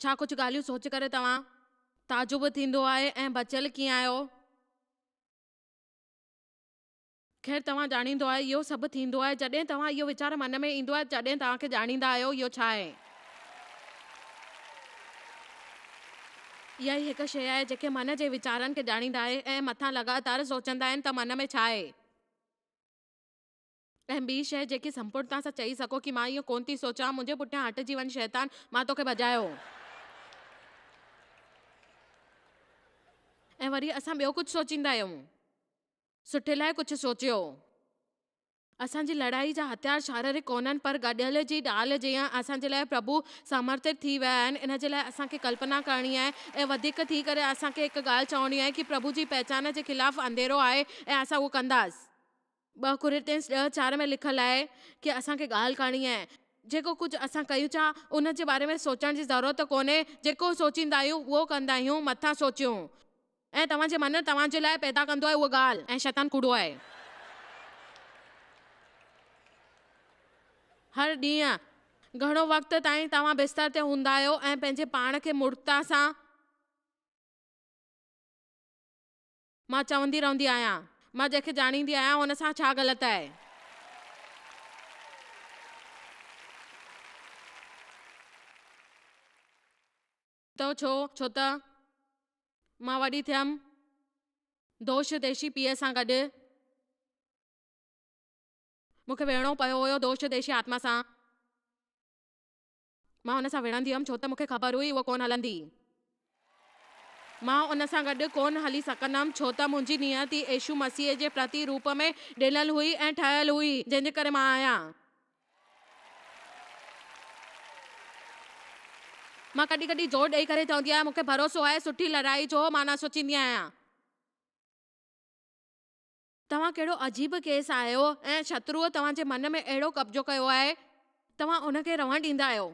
ڇا ڪجهه ڳالهيون سوچي ڪري توهان تعجب ٿيندو آهي ۽ بچيل ڪيئن آهيو؟ خير توهان ڄاڻيندو آهي اهو سڀ ٿيندو آهي جڏهن توهان اهو ويچار من ۾ ايندو آهي جڏهن توهان کي ڄاڻيندا آهيو اهو ڇا آهي. اها ئي هڪ شيء آهي جيڪي من جي ويچارن کي ڄاڻيندا آهي ۽ مٿان لڳاتار سوچندا آهن ته من ۾ ڇا آهي. ۽ ٻي شيء جيڪي سمپورڻتا سان چئي سگهو ڪي مان اهو ڪونه ٿي سوچان، منهنجي پٺيان هٽجي وڃ شيطان، مان توکي ڀڄايو. ۽ وري اسان ٻيو ڪجهه سوچيندا آهيون. سٺي لاء ڪجهه سوچيو. اسان جي لڙائي جا هٿيار شاريرڪ ڪونهن پر گڏيل جي ڍال جيان اسان جي لاء پرڀو سامرٿت ٿي ويا آهن. ان جي لاء اسان کي ڪلپنا ڪرڻي آهي ۽ وڌيڪ ٿي ڪري اسان کي هڪ ڳالهه چوڻي آهي ڪي پرڀو جي پهچان جي خلاف انڌيرو آهي ۽ اسان اهو ڪنداس. 2 ڪورنٿين ڏهه چار ۾ لکيل آهي ڪي اسان کي ڳالهه ڪرڻي آهي. جيڪو ڪجهه اسان ڪيون ٿا ان جي باري ۾ سوچڻ جي ضرورت ڪونهي. جيڪو سوچيندا آهيون اهو ڪندا آهيون مٿان سوچيون. ۽ توهان جي من توهان جي لاء پيدا ڪندو آهي اهو ڳالهه. ۽ شيطان ڪوڙو آهي. هر ڏينهن گهڻو وقت تائين توهان بستر تي هوندا آهيو ۽ پنهنجي پاڻ کي مورکتا سان. مان چوندي رهندي آهيان، مان جنهن کي ڄاڻيندي آهيان ان سان ڇا غلط آهي؟ تو ڇو؟ ڇو ته مان وڏي ٿيم دوش ديشي پيء سان گڏ. مون کي ويهڻو پيو هيو دوش ديشي آتما سان. مان ان سان وڙهندي هيم ڇو ته مون کي خبر هئي هوء ڪونه هلندي. مان ان سان گڏ ڪونه هلي سگهندم ڇو ته منهنجي نيت ئي يسوع مسيح جي پرتي روپ ۾ ڏنل هئي ۽ ٺهيل هئي جنهن جي ڪري مان آهيان. مان ڪڏهن ڪڏهن زور ڏئي ڪري چوندي آهيان مون کي ڀروسو آهي سٺي لڙائي جو مان نه سوچيندي آهيان. توهان ڪهڙو عجيب ڪيس آهيو ۽ شتروء توهان جي من ۾ اهڙو قبضو ڪيو آهي، توهان ان کي رهڻ ڏيندا آهيو.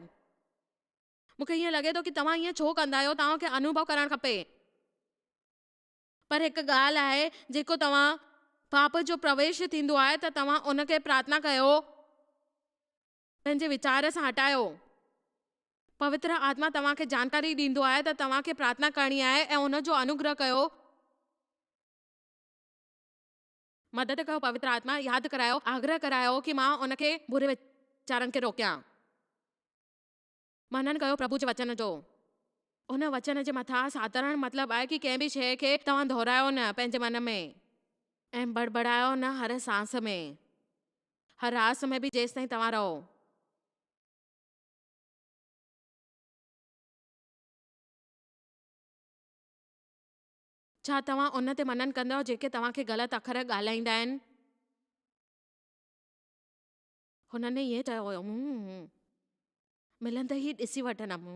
مون کي ائين لڳي ٿو ڪي توهان ائين ڇو ڪندا آهيو، توهان کي انوڀو ڪرڻ کپي. پر هڪ ڳالهه آهي، جيڪو توهان پاپ جو پرويش ٿيندو آهي ته توهان ان کي پرارٿنا ڪيو، پنهنجي ويچار سان هٽايو. پوتر آتما توهان کي جانڪاري ڏيندو آهي ته توهان کي پرارٿنا ڪرڻي آهي ۽ ان جو انوگره ڪيو. مدد ڪيو پوتر آتما ياد ڪرايو آگرهه ڪرايو ڪي مان ان کي بري ويچارن کي روڪيان. منن ڪيو پرڀو جي وچن جو. ان وچن جي مٿان ساترڻ مطلب آهي ڪي ڪنهن به شيء کي توهان دهرايو نه پنهنجي من ۾. ۽ بڙبڙايو نه هر سانس ۾. هر راس ۾ به جيستائين توهان رهو. ڇا توهان ان تي منن ڪندؤ جيڪي توهان کي غلط اکر ڳالهائيندا آهن؟ هنن ائين چيو هيو. ملندي ئي ڏسي وٺندم.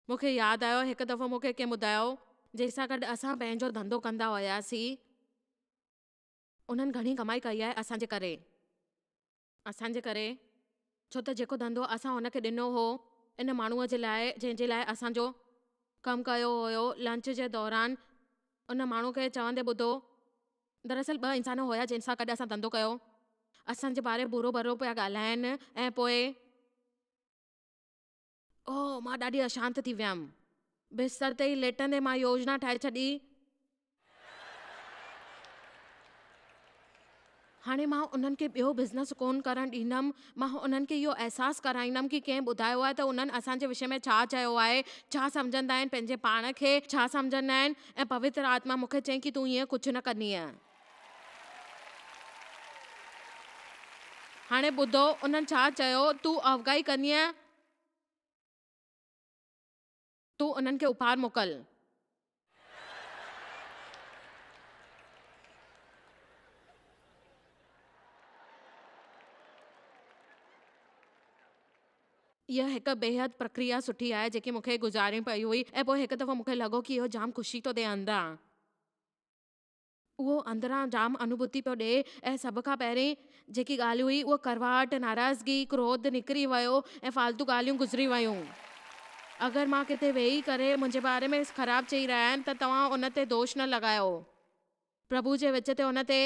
مون کي ياد آيو هڪ دفعو مون کي ڪنهن ٻڌايو. جنهن سان گڏ اسان پنهنجو ڌنڌو ڪندا هياسين. انهن گهڻي ڪمائي ڪئي آهي اسان جي ڪري. اسان جي ڪري، ڇو ته جيڪو ڌنڌو اسان هن کي ڏنو هو، ان ماڻهوء جي لاء جنهن جي لاء اسان جو ڪم ڪيو هيو، لنچ جي دوران ان ماڻهوء کي چوندي ٻڌو، دراصل ٻه انسان هيا جن سان گڏ اسان ڌنڌو ڪيو، اسان جي باري برو ڀلو پيا ڳالهائين ۽ پوء. اوه، مان ڏاڍي اشانت ٿي ويم. بستر تي ئي ليٽندي مان يوجنا ٺاهي ڇڏي. هاڻي مان انهن کي ٻيو بزنس ڪونه ڪرڻ ڏيندم. مان انهن کي اهو احساس ڪرائيندم ڪي ڪنهن ٻڌايو آهي ته انهن اسان جي وشي ۾ ڇا چيو آهي، ڇا سمجهندا آهن، پنهنجي پاڻ کي ڇا سمجهندا آهن ۽ پوتر آتما مون کي چيائين ڪي تون ائين ڪجهه نه ڪندينء. هاڻي ٻڌو انهن ڇا چيو، تون اوگائي ڪندينء؟ تون انهن کي اپهار موڪل. اها هڪ بيحد پرڪريا سٺي آهي جيڪي مون کي گذارڻي پئي هئي ۽ پوء هڪ دفعو مون کي لڳو ڪي اهو جام خوشي ٿو ڏئي اندران. اهو اندران جام انوڀوتي پيو ڏئي ۽ سڀ کان پهرين جيڪي ڳالهه هئي اها ڪڙواهٽ، ناراضگي، ڪروڌ نڪري ويو ۽ فالتو ڳالهيون گذري ويون. اگر مان ڪٿي ويهي ڪري منهنجي باري ۾ خراب چئي رهيا آهن ته توهان ان تي دوش نه لڳايو. پرڀو جي وچ تي ان تي.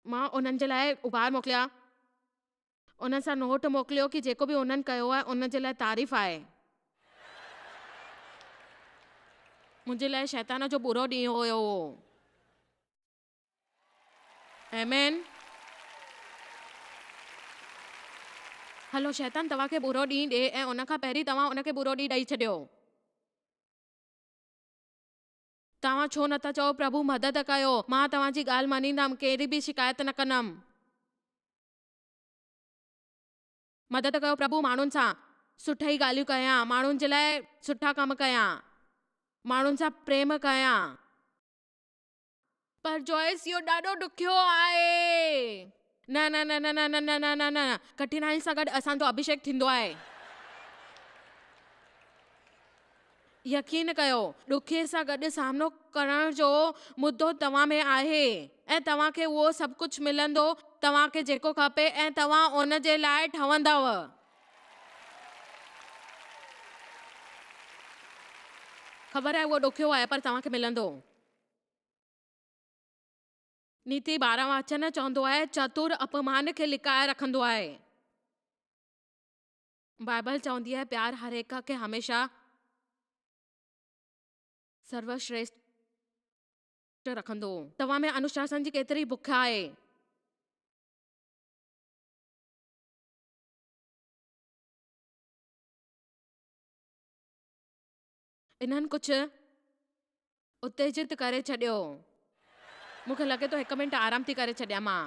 مان انهن جي لاء اڀار موڪليا. انهن سان نوٽ موڪليو ڪي جيڪو به انهن ڪيو آهي ان جي لاء تعريف آهي. منهنجي لاء شيطان جو برو ڏينهن هيو اهو. آمين. هلو شيطان توهان کي برو ڏينهن ڏي ۽ ان کان پهرين توهان ان کي برو ڏينهن ڏئي ڇڏيو. توهان ڇو نه ٿا چئو پرڀو مدد ڪيو، مان توهان جي ڳالهه مڃيندم، ڪهڙي به شڪايت نه ڪندم. مدد ڪيو پرڀو ماڻهن سان سٺئي ڳالهيون ڪيان، ماڻهن جي لاء سٺا ڪم ڪيان، ماڻهن سان پريم ڪيان. پر جوائس اهو ڏاڍو ڏکيو آهي. نه نه نه نه نه نه نه نه نه نه ڪٺنائين سان گڏ اسان جو اڀيشيڪ ٿيندو آهي. يقين ڪيو ڏکي سان گڏ سامنو ڪرڻ جو مدو توهان ۾ آهي ۽ توهان کي اهو سڀ ڪجهه ملندو توهان کي جيڪو کپي ۽ توهان ان جي لاء ٺهندؤ. خبر آهي اهو ڏکيو آهي پر توهان کي ملندو. نيتي 12 وچن چوندو آهي، چتر اپمان کي لڪائي رکندو آهي. بائبل چوندي آهي، پيار هر هڪ کي هميشه سروشريشٺ رکندو. توهان ۾ انوشاسن جي ڪيتري بک آهي؟ انهن ڪجهه اتيجت ڪري ڇڏيو. مون کي لڳي ٿو هڪ منٽ آرام ٿي ڪري ڇڏيان مان.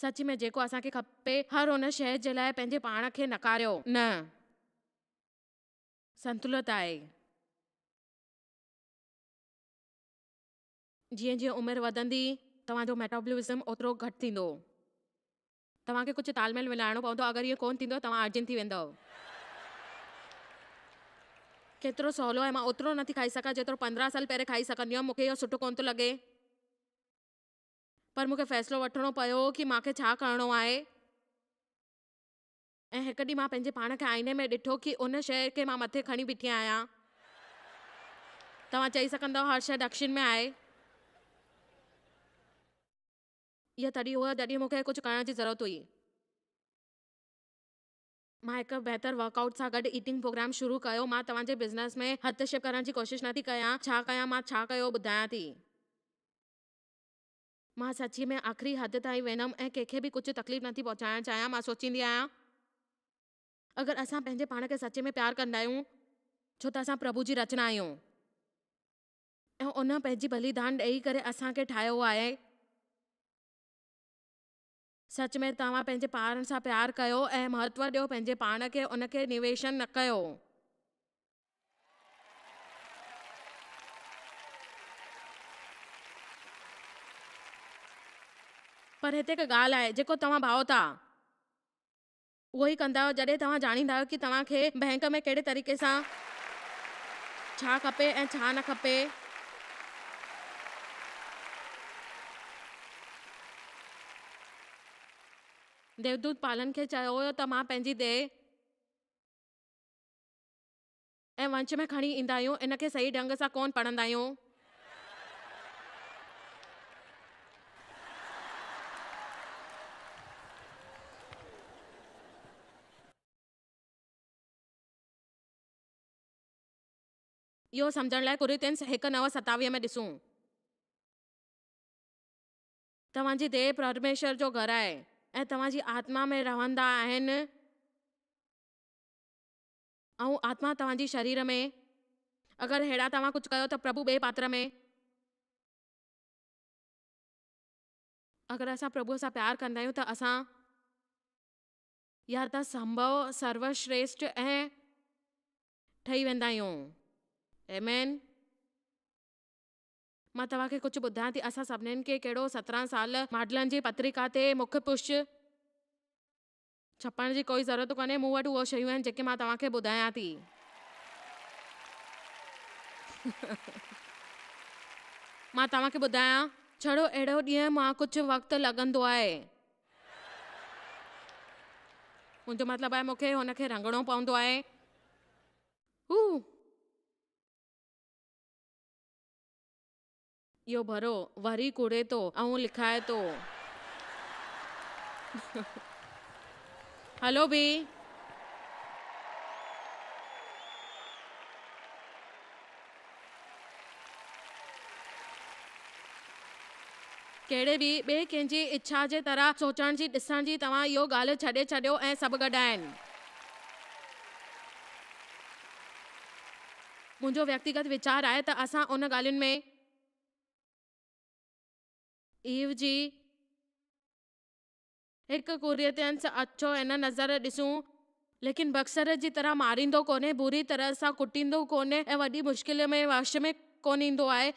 سچ ۾ جيڪو اسان کي کپي هر ان شيء جي لاء پنهنجي پاڻ کي نڪاريو نه. سنتلت آهي. جيئن جيئن عمر وڌندي توهان جو ميٽابولزم اوترو گهٽ ٿيندو. توهان کي ڪجهه تال ميل ملائڻو پوندو، اگر ائين ڪونه ٿيندو توهان ارجن ٿي ويندؤ. ڪيترو سولو آهي، مان اوترو نٿي کائي سگهان جيترو 15 سال پهرين کائي سگهندي هيم، مون کي اهو سٺو ڪونه ٿو لڳي. پر مون کي فيصلو وٺڻو پيو ڪي مان کي ڇا ڪرڻو آهي. ۽ هڪ ڏينهن مان پنهنجي پاڻ کي آئيني ۾ ڏٺو ڪي ان شيء کي مان مٿي کڻي بيٺي آهيان. توهان چئي سگهندؤ هر شيء دڪشڻ ۾ آهي. اهو تڏهن هو جڏهن مون کي ڪجهه ڪرڻ جي ضرورت هئي. مان هڪ بهتر ورڪ آئوٽ سان گڏ ايٽنگ پروگرام شروع ڪيو. مان توهان جي بزنس ۾ هستڪشيپ ڪرڻ جي ڪوشش نه ٿي ڪيان. ڇا ڪيان مان ڇا ڪيو ٻڌايان ٿي. مان سچي ۾ آخري حد تائين ويندم ۽ ڪنهن کي به ڪجهه تڪليف نه ٿي پهچائڻ چاهيان. مان سوچيندي آهيان اگر اسان پنهنجي پاڻ کي سچي ۾ پيار ڪندا آهيون ڇو ته اسان پرڀو جي رچنا آهيون. ۽ ان پنهنجي ٻليدان ڏئي ڪري اسان کي ٺاهيو آهي. سچ ۾ توهان پنهنجي پاڻ سان پيار ڪيو ۽ مهتو ڏيو پنهنجي پاڻ کي ان کي نويشن نه ڪيو. پر هتي هڪ ڳالهه آهي جيڪو توهان ڀائو ٿا. اهو ئي ڪندا آهيو جڏهن توهان ڄاڻيندا آهيو ڪي توهان کي بئنڪ ۾ ڪهڙي طريقي سان ڇا کپي ۽ ڇا نه کپي. ديودوت پالن کي چيو هيو ته مان پنهنجي ديهه ۽ ونش ۾ کڻي ايندا آهيون ان کي صحيح ڍنگ سان ڪونه پڙهندا آهيون. اهو سمجهڻ لاء ڪورنٿينس هڪ نو ستاويهه ۾ ڏسون. توهان جي ديهه پرميشور جو گهر آهي ۽ توهان جي آتما ۾ رهندا آهن. ۽ آتما توهان جي شرير ۾. اگر ههڙا توهان ڪجهه ڪيو ته پرڀو ٻئي پاتر ۾. اگر اسان پرڀوء سان پيار ڪندا آهيون ته اسان. يا ته سنڀو، سروشريشٺ ۽. ٺهي ويندا آهيون. آمين. مان توهان کي ڪجهه ٻڌايان ٿي، اسان سڀنين کي ڪهڙو 17 سال ماڊلن جي پتريڪا تي مک پش. ڇپڻ جي ڪوئي ضرورت ڪونهي، مون وٽ اهي شيون آهن جيڪي مان توهان کي ٻڌايان ٿي. مان توهان کي ٻڌايان. ڇڙو اهڙو ڏينهن مان ڪجهه وقت لڳندو آهي. منهنجو مطلب آهي مون کي هن کي رڱڻو پوندو آهي. هو. اهو ڀرو وري ڪوڙي ٿو ۽ لکائي ٿو. هلو ڀي. ڪهڙي به ٻئي ڪنهن جي اڇا جي طرح سوچڻ جي ڏسڻ جي توهان اهو ڳالهه ڇڏي ڇڏيو ۽ سڀ گڏ آهن. منهنجو ويڪتيگت ويچار آهي ته اسان ان ڳالهين ۾. ايو جي هڪ ڪوريٿينس اچو هن نظر ڏسون. ليڪن بڪسر جي طرح ماريندو ڪونهي، بري طرح سان ڪٽيندو ڪونهي ۽ وڏي مشڪل ۾ وش ۾ ڪونه ايندو آهي.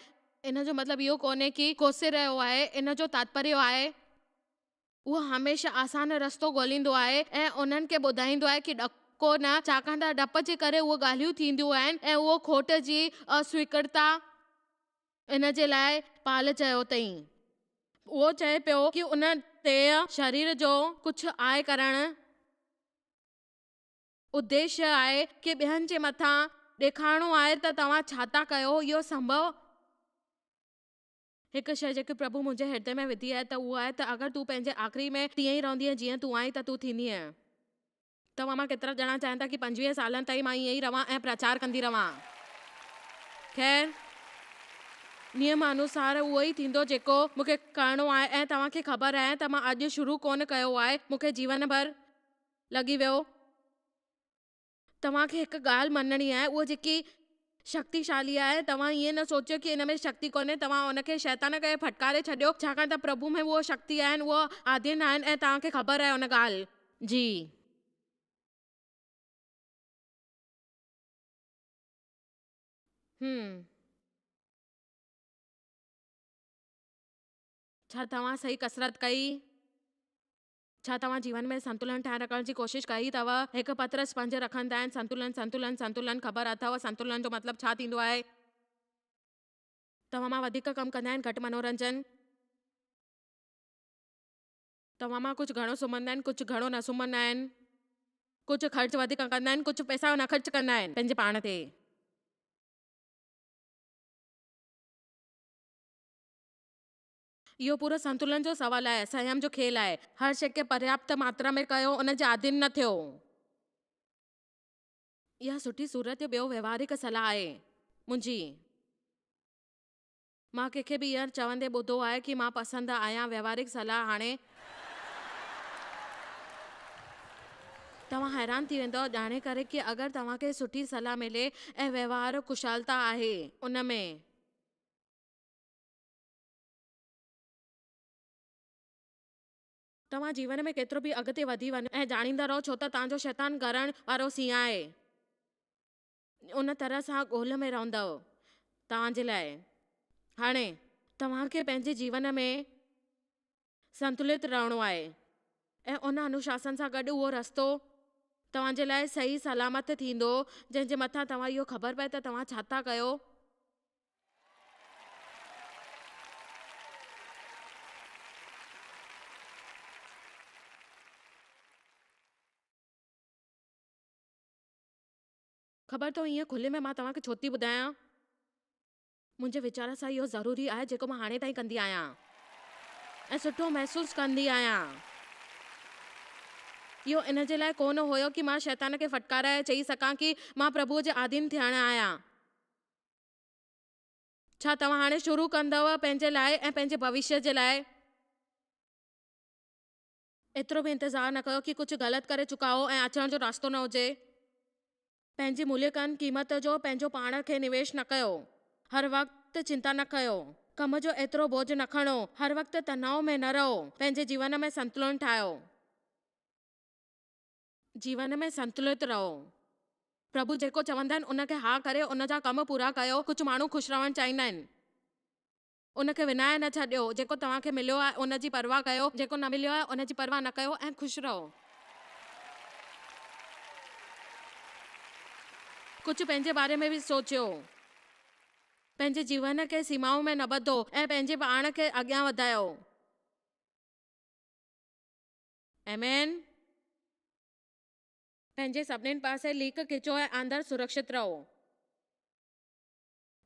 ان جو مطلب اهو ڪونهي ڪي ڪوسي رهيو آهي، ان جو تاتپريو آهي اهو هميشه آسان رستو ڳوليندو آهي ۽ انهن کي ٻڌائيندو آهي ڪي ڏڪو نه، ڇاڪاڻ ته ڊپ جي ڪري اهي ڳالهيون ٿينديون آهن ۽ اهو کوٽ جي اسويڪرتا. ان جي لاء پال چيو اٿئين. اهو چئي پيو ڪي ان ديهه، شرير، جو ڪجهه آء ڪرڻ اديشيه آهي ڪي ٻين جي مٿان ڏيکارڻو آهي ته توهان ڇا ٿا ڪيو اهو سنڀو. هڪ شيء جيڪي پرڀو منهنجي هردي ۾ وڌي آهي ته اهو آهي ته اگر تون پنهنجي آخري ۾ تيئن ئي رهندينء جيئن تون آهين ته تون ٿيندينء. توهان مان ڪيترا ڄڻا چاهين ٿا ڪي 25 سالن تائين مان ائين ئي رهان ۽ پرچار ڪندي رهان؟ خير، نيم انوسار اهو ئي ٿيندو جيڪو مون کي ڪرڻو آهي ۽ توهان کي خبر آهي ته مان اڄ شروع ڪونه ڪيو آهي، مون کي جيون ڀر لڳي ويو. توهان کي هڪ ڳالهه مڃڻي آهي، اهو جيڪي شڪتيشالي آهي، توهان ائين نه سوچيو ڪي ان ۾ شڪتي ڪونهي، توهان ان کي شيطان ڪري ڦٽڪاري ڇڏيو، ڇاڪاڻ ته پرڀو ۾ اهو شڪتي آهن، اهو آڌين آهن ۽ توهان کي خبر آهي ان ڳالهه جي. هم. ڇا توهان صحيح ڪسرت ڪئي؟ ڇا توهان جيون ۾ سنتلن ٺاهي رکڻ جي ڪوشش ڪئي اٿو؟ هڪ پترس پنج رکندا آهن، سنتلن، سنتلن، سنتلن، خبر اٿئو سنتلن جو مطلب ڇا ٿيندو آهي؟ توهان مان وڌيڪ ڪم ڪندا آهن، گهٽ منورنجن. توهان مان ڪجهه گهڻو سمهندا آهن، ڪجهه گهڻو نه سمهندا آهن. ڪجهه خرچ وڌيڪ ڪندا آهن، ڪجهه پئسا نه خرچ ڪندا آهن پنهنجي پاڻ تي. اهو پورو سنتلن جو سوال آهي، سنيم جو کيل آهي. هر شيء کي پرياپت ماترا ۾ ڪيو، ان جي آڌين نه ٿيو. اها سٺي صورت جو ٻيو ويوهارڪ صلاح آهي منهنجي. مان ڪنهن کي به ايئن چوندي ٻڌو آهي ڪي مان پسند آهيان ويوهارڪ صلاح هاڻي. توهان حيران ٿي ويندؤ ڄاڻي ڪري ڪي اگر توهان کي سٺي صلاح ملي ۽ ويوهار ڪشالتا آهي ان ۾. توهان جيون ۾ ڪيترو به اڳتي وڌي وڃو ۽ ڄاڻيندا رهو ڇو ته توهان جو شيطان گهرڻ وارو سينهن آهي. ان طرح سان ڳولهه ۾ رهندؤ. توهان جي لاء هاڻي توهان کي پنهنجي جيون ۾ سنتلت رهڻو آهي ۽ ان انوشاسن سان گڏ اهو رستو توهان جي لاء صحيح سلامت ٿيندو جنهن جي مٿان توهان اهو خبر پئي ته توهان ڇا ٿا ڪيو. خبر اٿو ائين کلي ۾ مان توهان کي ڇو ٿي ٻڌايان؟ منهنجي ويچار سان اهو ضروري آهي جيڪو مان هاڻي تائين ڪندي آهيان ۽ سٺو محسوس ڪندي آهيان. اهو ان جي لاء ڪونه هيو ڪي مان شيطان کي ڦٽڪارائي چئي سگهان ڪي مان پرڀوء جي آڌين ٿيڻ آهيان. ڇا توهان هاڻي شروع ڪندؤ پنهنجي لاء ۽ پنهنجي ڀوشيه جي لاء؟ ايترو به انتظار نه ڪيو ڪي ڪجهه غلط ڪري چڪا هو ۽ اچڻ جو راستو نه هجي. پنهنجي مليڪن قيمت جو پنهنجو پاڻ کي نويش نه ڪيو. هر وقت چنتا نه ڪيو. ڪم جو ايترو بوجهه نه کڻو. هر وقت تناء ۾ نه رهو. پنهنجي جيون ۾ سنتلن ٺاهيو. جيون ۾ سنتلت رهو. پرڀو جيڪو چوندا آهن ان کي ها ڪري ان جا ڪم پورا ڪيو. ڪجهه ماڻهو خوش رهڻ چاهيندا آهن. ان کي وڃائي نه ڇڏيو. جيڪو توهان کي مليو آهي ان جي پرواهه ڪيو. جيڪو نه مليو آهي ان جي پرواهه نه ڪيو ۽ خوش رهو. ڪجهه پنهنجي باري ۾ به سوچيو. پنهنجي جيون کي سيمائن ۾ نه ٻڌو ۽ پنهنجي پاڻ کي اڳيان وڌايو. آمين. پنهنجي سڀنين پاسي ليڪ کيچو ۽ اندر سرڪشت رهو.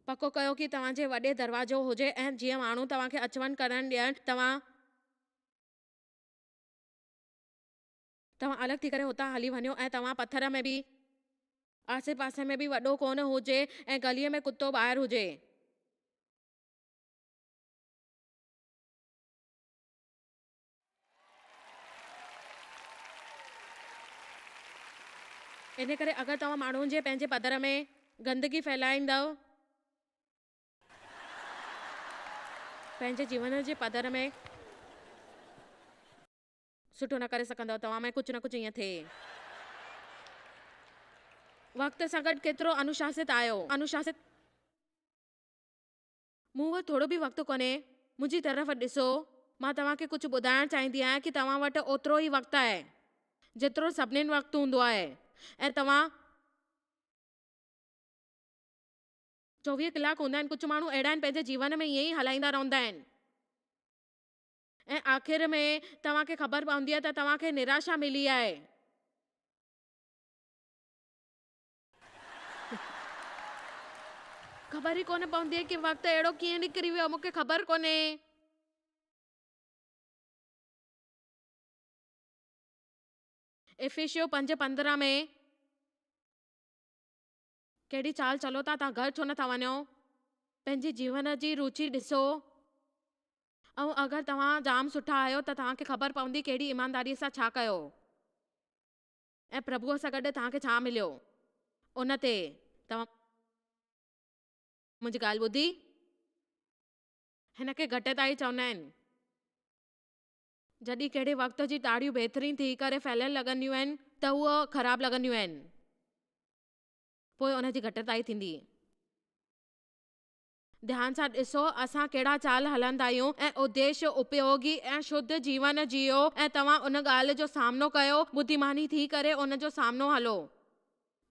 پڪو ڪيو ڪي توهان جي وڏي دروازو هجي ۽ جيئن ماڻهو توهان کي اچ وڃ ڪرڻ ڏين توهان توهان الڳ ٿي ڪري هتان هلي وڃو ۽ توهان پٿر ۾ به آسي پاسي ۾ به وڏو ڪونه هجي ۽ گليء ۾ ڪتو ٻاهر هجي. ان ڪري اگر توهان ماڻهن جي پنهنجي پڌر ۾ گندگي ڦهلائيندؤ. پنهنجي جيون جي پڌر ۾ سٺو نه ڪري سگهندؤ، توهان ۾ ڪجهه نه ڪجهه ائين ٿئي. وقت سان گڏ ڪيترو انوشاست آهيو. انوشاست. مون وٽ ٿورو به وقت ڪونهي، منهنجي طرف ڏسو، مان توهان کي ڪجهه ٻڌائڻ چاهيندي آهيان ڪي توهان وٽ اوترو ئي وقت آهي، جيترو سڀنين وقت هوندو آهي ۽ توهان. 24 ڪلاڪ هوندا آهن، ڪجهه ماڻهو اهڙا آهن پنهنجي جيون ۾ ائين ئي هلائيندا رهندا آهن ۽ آخر ۾ توهان کي خبر پوندي آهي ته توهان کي نراشا ملي آهي. خبر ئي ڪونه پوندي ڪي وقت اهڙو ڪيئن نڪري ويو مون کي خبر ڪونهي. افيسيو 5:15 ۾ ڪهڙي چال چلو ٿا توهان گهر ڇو نٿا وڃو؟ پنهنجي جيون جي روچي ڏسو ۽ اگر توهان جام سٺا آهيو ته توهان کي خبر پوندي ڪهڙي ايمانداري سان ڇا ڪيو. ۽ پرڀوء سان گڏ توهان کي ڇا مليو؟ ان تي توهان منهنجي ڳالهه ٻڌي؟ هن کي گهٽتائي چوندا آهن. جڏهن ڪهڙي وقت جي تاڙيون بهترين ٿي ڪري ڦهليل لڳنديون آهن ته هوء خراب لڳنديون آهن. پوء ان جي گهٽتائي ٿيندي. ڌيان سان ڏسو اسان ڪهڙا چال هلندا آهيون ۽ اديش اپيوگي ۽ شڌ جيون جيئو ۽ توهان ان ڳالهه جو سامنو ڪيو، ٻڌيماني ٿي ڪري ان جو سامنو هلو.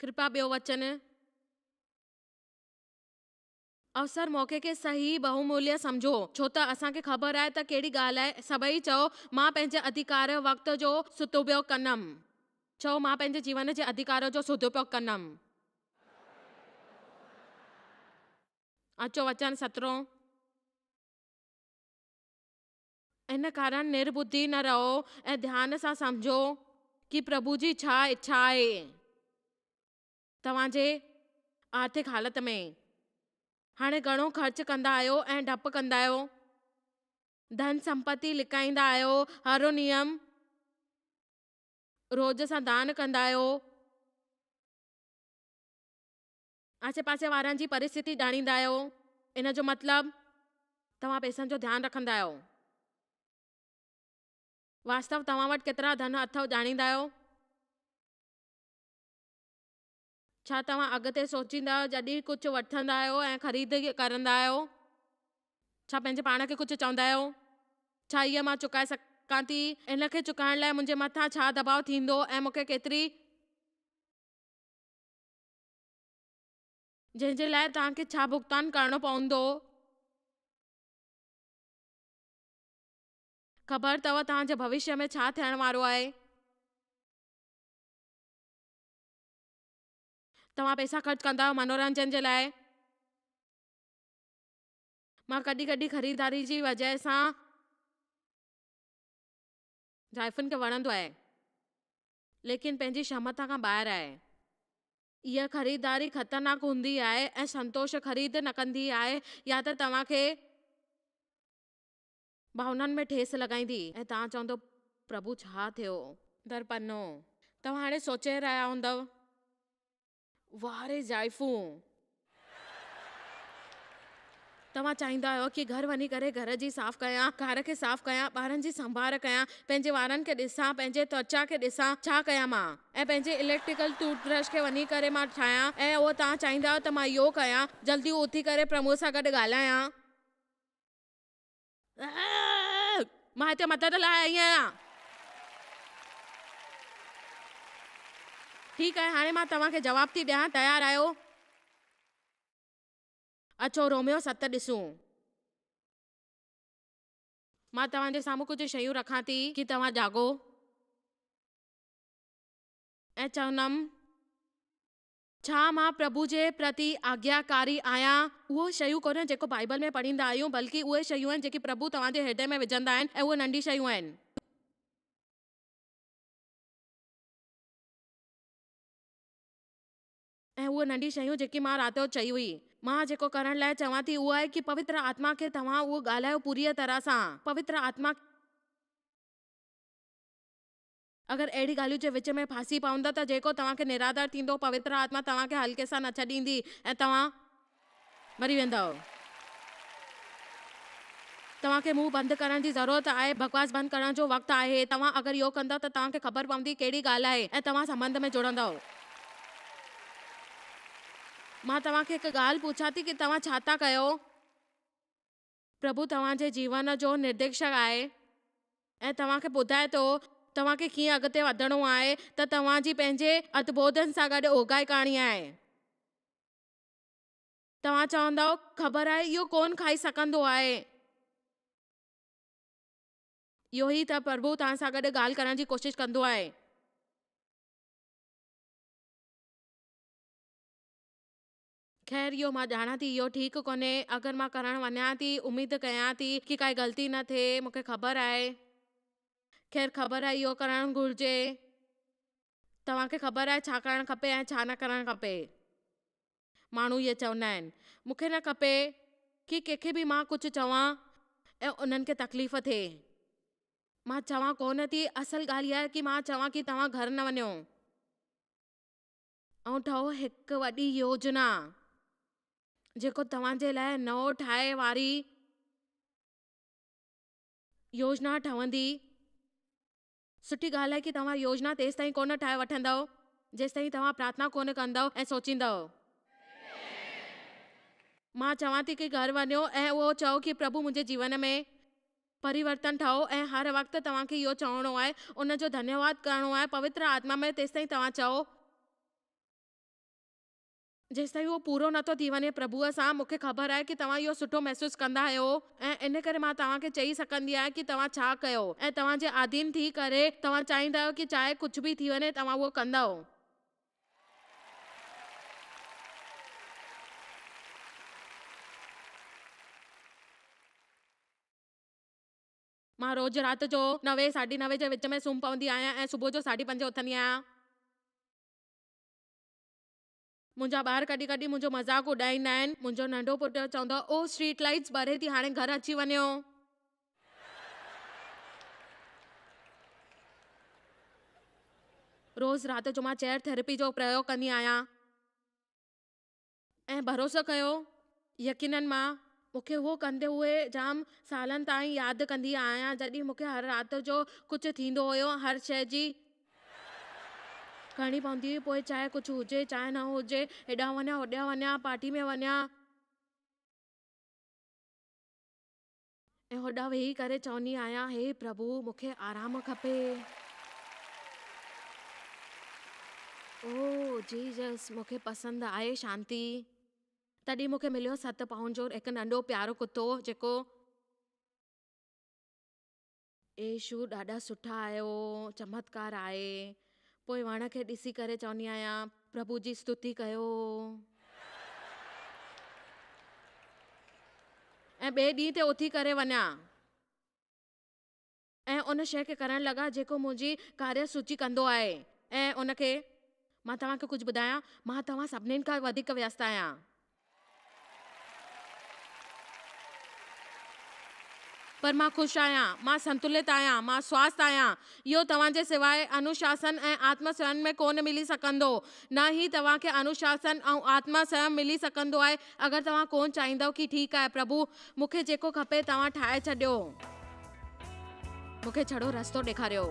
ڪرپا ٻيو وچن. اوسر موقعي کي صحيح بهوموليه سمجهو، ڇو ته اسان کي خبر آهي ته ڪهڙي ڳالهه آهي، سڀئي چئو، مان پنهنجي اڌيڪار وقت جو سدوپيوگ ڪندم. چئو، مان پنهنجي جيون جي اڌيڪار جو سدوپيوگ ڪندم. اچو وچن سترهون. ان ڪارڻ نرٻڌي نه رهو ۽ ڌيان سان سمجهو ڪي پرڀو جي ڇا اڇا آهي توهان جي آرٿڪ حالت ۾. هاڻي گهڻو خرچ ڪندا آهيو ۽ ڊپ ڪندا آهيو. ڌن سمپتي لڪائيندا آهيو. هارونيم روز سان دان ڪندا آهيو. آسي پاسي وارن جي پرستٿي ڄاڻيندا آهيو، ان جو مطلب توهان پئسن جو ڌيان رکندا آهيو. واستو توهان وٽ ڪيترا ڌن اٿو ڄاڻيندا آهيو؟ ڇا توهان اڳتي سوچيندا آهيو جڏهن ڪجهه وٺندا آهيو ۽ خريد ڪرندا آهيو؟ ڇا پنهنجي پاڻ کي ڪجهه چوندا آهيو؟ ڇا هيء مان چڪائي سگهان ٿي؟ ان کي چڪائڻ لاء منهنجي مٿان ڇا دٻاء ٿيندو ۽ مون کي ڪيتري. جنهن جي لاء توهان کي ڇا ڀگتان ڪرڻو پوندو؟ خبر اٿو توهان جي ڀوشيه ۾ ڇا ٿيڻ وارو آهي؟ توهان پئسا خرچ ڪندا آهيو منورنجن جي لاء؟ مان ڪڏهن ڪڏهن خريداري جي وجهه سان زائفن کي وڻندو آهي. ليڪن پنهنجي شمتا کان ٻاهر آهي. اها خريداري خطرناڪ هوندي آهي ۽ سنتوش خريد نه ڪندي آهي يا ته توهان کي ڀاونائن ۾ ٺيس لڳائيندي ۽ توهان چوندو پرڀو ڇا ٿيو؟ در پنو. توهان هاڻي سوچي رهيا هوندؤ. واه ري زائفون! توهان چاهيندا آهيو ڪي گهر وڃي ڪري گهر جي صاف ڪيان، گهر کي صاف ڪيان، ٻارن جي سنڀار ڪيان، پنهنجي وارن کي ڏسان، پنهنجي توچا کي ڏسان، ڇا ڪيان مان؟ ۽ پنهنجي اليڪٽريڪل ٽوٿ برش کي وڃي ڪري مان ٺاهيان ۽ اهو توهان چاهيندا آهيو ته مان اهو ڪيان، جلدي اٿي ڪري پرموء سان گڏ ڳالهايان. مان هتي مدد لاء آئي آهيان. ٺيڪ آهي، هاڻي مان توهان کي جواب ٿي ڏيان، تيار آهيو؟ اچو روميو ست ڏسون. مان توهان جي سامهون ڪجهه شيون رکان ٿي. ڪي توهان جاڳو ۽ چوندم. ڇا مان پرڀو جي پرتي آگياڪاري آهيان؟ اهو شيون ڪونهن جيڪو بائيبل ۾ پڙهيندا آهيون، بلڪه اهي شيون آهن جيڪي پرڀو توهان جي هردي ۾ وجهندا آهن ۽ اهي ننڍي شيون آهن. ۽ اهي ننڍي شيون جيڪي مان رات جو چئي هئي. مان جيڪو ڪرڻ لاء چوان ٿي اهو آهي ڪي پوتر آتما کي توهان اهو ڳالهايو پوريء طرح سان. پوتر آتما اگر اهڙي ڳالهيون جي وچ ۾ ڦاسي پوندا ته جيڪو توهان کي نرادر ٿيندو پوتر آتما توهان کي هلڪي سان نه ڇڏيندي ۽ توهان مري ويندؤ. توهان کي منهن بند ڪرڻ جي ضرورت آهي، بڪواس بند ڪرڻ جو وقت آهي. توهان اگر اهو ڪندؤ ته توهان کي خبر پوندي ڪهڙي ڳالهه آهي ۽ توهان سنٻنڌ ۾ جڙندؤ. مان توهان کي هڪ ڳالهه پڇان ٿي ڪي توهان ڇا ٿا ڪيو؟ پرڀو توهان جي جيون جو نرديشڪ آهي ۽ توهان کي ٻڌائي ٿو توهان کي ڪيئن اڳتي وڌڻو آهي ته توهان جي پنهنجي ادبوڌن سان گڏ اوگائي ڪرڻي آهي. توهان چوندؤ، خبر آهي اهو ڪونه کائي سگهندو آهي. اهو ئي ته پرڀو توهان سان گڏ ڳالهه ڪرڻ جي ڪوشش ڪندو آهي. خير اهو مان ڄاڻان ٿي اهو ٺيڪ ڪونهي، اگر مان ڪرڻ وڃان ٿي، اميد ڪيان ٿي ڪي ڪائي غلطي نه ٿئي، مون کي خبر آهي. خير خبر آهي اهو ڪرڻ گهرجي. توهان کي خبر آهي ڇا ڪرڻ کپي ۽ ڇا نه ڪرڻ کپي. ماڻهو اهي چوندا آهن. مون کي نه کپي ڪي ڪنهن کي به مان ڪجهه چوان ۽ انهن کي تڪليف ٿئي. مان چوان ڪونه ٿي، اصل ڳالهه اها آهي ڪي مان چوان ڪي توهان گهر نه وڃو. ۽ ٺهو هڪ وڏي يوجنا جيڪو توهان جي لاء نئون ٺاهي واري يوجنا ٺهندي. سٺي ڳالهه آهي ڪي توهان يوجنا تيستائين ڪونه ٺاهي وٺندؤ جيستائين توهان پرارٿنا ڪونه ڪندؤ ۽ سوچيندؤ. مان چوان ٿي ڪي گهر وڃو ۽ اهو چئو ڪي پرڀو منهنجي جيون ۾ پريورتن ٺاهو ۽ هر وقت توهان کي اهو چوڻو آهي، ان جو ڌنيواد ڪرڻو آهي، پوتر آتما ۾ تيستائين توهان چئو، جيستائين اهو پورو نه ٿو ٿي وڃي پرڀوء سان، مون کي خبر آهي ڪي توهان اهو سٺو محسوس ڪندا آهيو ۽ ان ڪري مان توهان کي چئي سگهندي آهيان ڪي توهان ڇا ڪيو ۽ توهان جي آڌين ٿي ڪري توهان چاهيندا آهيو ڪي چاهي ڪجهه به ٿي وڃي توهان اهو ڪندؤ. مان روز رات جو نوين ساڍي نوين جي وچ ۾ سمهه پوندي آهيان ۽ صبح جو ساڍي پنجين اٿندي آهيان. منهنجا ٻار ڪڏهن ڪڏهن منهنجو مذاق اڏائيندا آهن. منهنجو ننڍو پٽ چوندو آهي، او اسٽريٽ لائيٽس ٻري ٿي هاڻي گهر اچي وڃو. روز رات جو مان چيئر ٿيراپي جو پريوگ ڪندي آهيان. ۽ ڀروسو ڪيو، يقينن مان مون کي اهو ڪندي اهي جام سالن تائين ياد ڪندي آهيان جڏهن مون کي هر رات جو ڪجهه ٿيندو هيو هر شيء جي ڪرڻي پوندي هئي پوء چاهي ڪجهه هجي چاهي نه هجي هيڏانهن وڃان هوڏانهن وڃان پارٽي ۾ وڃان. ۽ هوڏانهن ويهي ڪري چوندي آهيان، هي پرڀو، مون کي آرام کپي. او جيزس، مون کي پسند آهي شانتي. تڏهن مون کي مليو ست پائونڊ جو هڪ ننڍو پيارو ڪتو، جيڪو. يسوع، ڏاڍا سٺا آهيو، چمتڪار آهي. پوء وڻ کي ڏسي ڪري چوندي آهيان، پرڀو جي استتي ڪيو. ۽ ٻئي ڏينهن تي اٿي ڪري وڃان. ۽ ان شيء کي ڪرڻ لڳا جيڪو منهنجي ڪاريه سوچي ڪندو آهي ۽ ان کي. مان توهان کي ڪجهه ٻڌايان، مان توهان سڀني کان وڌيڪ ويست آهيان. پر مان خوش آهيان، مان سنتلت آهيان، مان سواسٿ آهيان. اهو توهان جي سواء انوشاسن ۽ آتم سنيم ۾ ڪونه ملي سگهندو. نه ئي توهان کي انوشاسن ۽ آتم سنيم ملي سگهندو آهي اگر توهان ڪونه چاهيندؤ ڪي ٺيڪ آهي پرڀو، مون کي جيڪو کپي توهان ٺاهي ڇڏيو. مون کي ڇڙو رستو ڏيکاريو.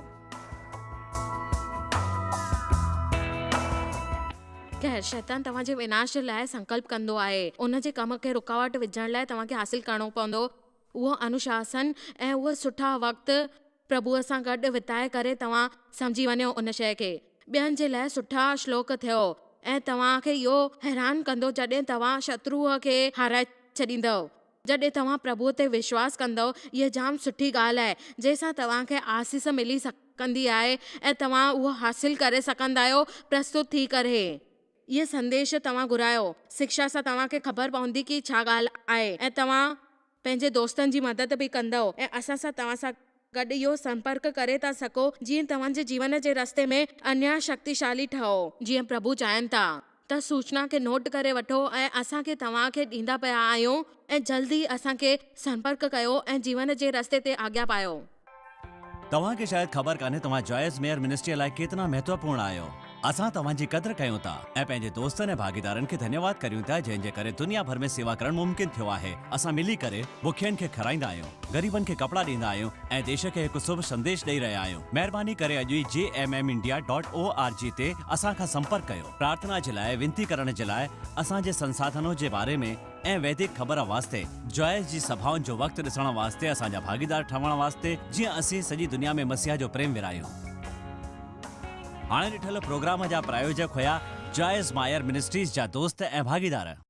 خير، شيطان توهان جي وناش لاء سنڪلپ ڪندو آهي. ان جي ڪم کي رڪاوٽ وجهڻ لاء توهان کي حاصل ڪرڻو پوندو. اهو انوشاسن ۽ اهو سٺا وقت پرڀوء سان گڏ وتائي ڪري توهان سمجهي وڃو ان شيء کي. ٻين جي لاء سٺا شلوڪ ٿيو ۽ توهان کي اهو حيران ڪندو جڏهن توهان شتروء کي هارائي ڇڏيندؤ. جڏهن توهان پرڀوء تي وشواس ڪندؤ اها جام سٺي ڳالهه آهي جنهن سان توهان کي آسيس ملي سگهندي آهي ۽ توهان اهو حاصل ڪري سگهندا آهيو پرستت ٿي ڪري. اهي سنديش توهان گهرايو. شڪشا سان توهان کي خبر پوندي ڪي ڇا ڳالهه آهي ۽ توهان پنهنجي دوستن جي مدد به ڪندؤ ۽ اسان سان توهان سان گڏ اهو سمپرڪ ڪري ٿا سگهو جيئن توهان جي جيون جي رستي ۾ اڃا شڪتيشالي ٺهو. جيئن پرڀو چاهين ٿا ته سوچنا کي نوٽ ڪري وٺو ۽ اسان کي توهان کي ڏيندا پيا آهيون ۽ جلد ئي اسان کي سمپرڪ ڪيو ۽ جيون جي رستي تي آگيا پايو. توهان کي شايد خبر ڪانهي توهان جوائس ميئر منسٽريء لاء ڪيتنا مهتوپورڻ آهيو. اسان توهان جي قدر ڪيون ٿا ۽ پنهنجي دوستن ۽ ڀاڳيدارن کي ڌنيواد ڪريون ٿا جنهن جي ڪري دنيا ڀر ۾ سيوا ڪرڻ ممڪن ٿيو آهي. اسان ملي ڪري بکين کي کارائيندا آهيون، غريبن کي ڪپڙا ڏيندا آهيون ۽ ديش کي هڪ شڀ سنديش ڏئي رهيا آهيون. مهرباني ڪري اڄ ئي J M M India dot O R G تي اسان کان سمپرڪ ڪيو. پرارٿنا جي لاء وينتي ڪرڻ جي لاء اسان جي سنساڌنو جي باري ۾ ۽ ويدڪ خبر واسطي جوائس جي سڀائن جو وقت ڏسڻ واسطي اسان جا ڀاڳيدار ٺهڻ واسطي جيئن اسين سڄي دنيا ۾ مسيح جو پريم ورهايون. هاڻي ڏٺل پروگرام جا پرايوجڪ هيا جوائس مائر منسٽريز جا دوست ۽ ڀاڳيدار.